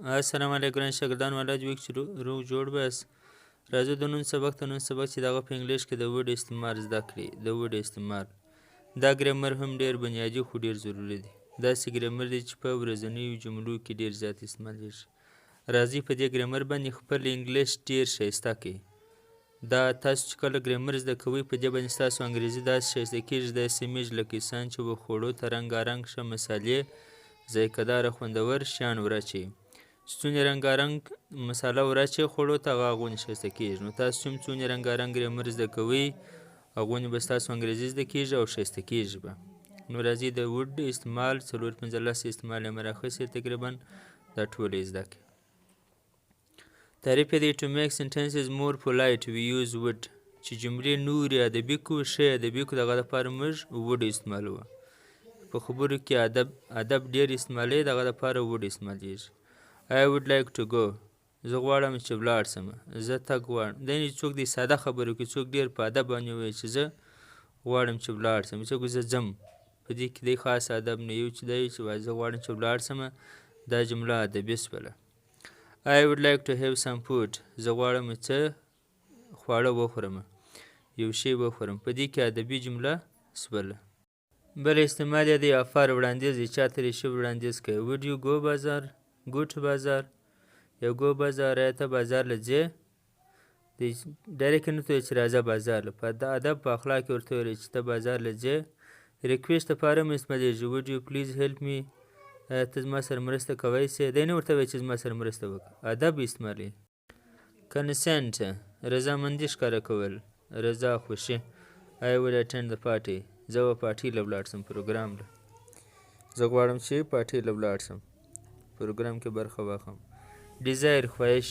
السلام علیکم ګران شاګردانو، الله دې وکړي چې روغ جوړ به یاست. راځو د نن سبق ته. نن سبق چې دغه په انګلیش کې د would استعمال زده کړئ. د would استعمال، دا ګرامر هم ډېر بنیادي خو ډېر ضروري دی. داسې ګرامر دی چې په ورځنیو جملو کې ډېر زیات استعمالیږي. راځئ په دې ګرامر باندې خپل انګلیش ډېر ښایسته کړئ. دا تاسو چې کله ګرامر زده کوئ، په دې باندې ستاسو انګریزي داسې ښایسته کېږي، داسې image لکه انسان چې و خوړو ته رنګارنګ ښه مسالې، ذایقه داره خوندور شیان وراچوي. چې څونې رنګارنګ مساله وراچوي خوړو ته، هغه هغونې ښایسته کېږي. نو تاسو چې هم څونې رنګارنګ ګرامر زده کوئ، هغونې به ستاسو انګریزي زده کېږي او ښایسته کېږي به. نو راځئ د would استعمال، څلور پنځلس استعمال یې مې راخیستی تقریبا، دا ټول یې زده کړئ. تعریف یې دی: to make sentences more polite, we use would. چې جملې نورې ادبي کو، ښې ادبي کو، دغه دپاره موږ would استعمالوو. په خبرو کې ادب ډېر استعمالوي، دغه دپاره would استعمالیږي. I would like to go. زه غواړم چې ولاړ شم، زه تګ غواړم. دا نه څوک دی ساده خبرو کې څوک ډېر په ادب باندې وایي چې زه غواړم چې ولاړ شم، څوک زه ځم، په دې کې دی خاص ادب نه یو چې دی چې وایي زه غواړم چې ولاړ شم، دا جمله ادبي شوله. I would like to have some food. زه غواړم چې خواړه وخورم، یو شی وخورم، په دې کې ادبي جمله شوله. بل استعمال یې دی offer، وړاندیز دی، چاته یې شی وړاندیز کوي. Would you go بازار، go to بازار یا go بازار، یا ته بازار له ځې؟ دی direct نه ته چې راځه بازار له، په ادب په اخلاق کې ورته ویلی چې ته بازار له ځې. Request لپاره هم استعمالیږي. Would you please help me? ته زما سره مرسته کوی شې؟ دی نه ورته وایي چې زما سره مرسته وکړه، ادب استعمالوي. Consent، رضامندي ښکاره کول، رضا، خوښي. I would attend the party. زه به پارټي له ولاړ شم، پروګرام له. زه غواړم چې پارټي له ولاړ شم، پروګرام کې برخه واخلم. Desire، خواهش.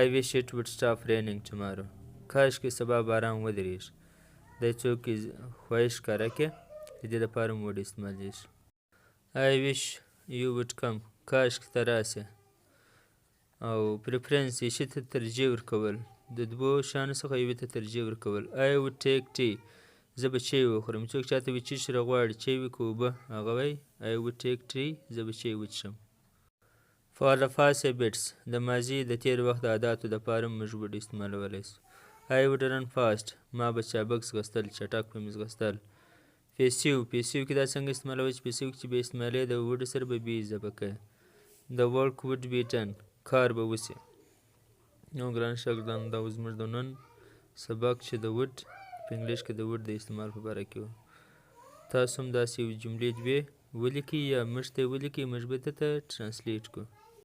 I wish it would stop raining tomorrow. کاش کې سبا باران ودرېږي. دی څوک خواهش ښکاره کړي، د دې لپاره هم would استعمالیږي. I wish you would come. کاش کې ته راسې. او preference، شي ته ترجیح ورکول، د دوو شیانو څخه یوې ته ترجیح ورکول. I would take tea. زه به چای وخورم. څوک چاته وي چې شی غواړي، چای وي که اوبه، هغه وایي I would take tea. زه به چای وڅښم. For the past habits، د ماضي، د تېر وخت د عاداتو دپاره موږ would استعمالولی شو. I would run fast. ما به چابک ځغستل، چټک به مې ځغستل. Passive، passive کې دا څنګه استعمالوي؟ چې passive کې چې به استعمالوي، د would سره به be اضافه کوي. The work would be done. کار به وشي. نو ګران شاګردانو، دا و زموږ د نن سبق چې د would، په انګلیش کې د would د استعمال په باره کې و. تاسو هم داسې یو جملې دوې ولیکئ یا موږ ته یې ولیکئ، موږ به درته translate کړو.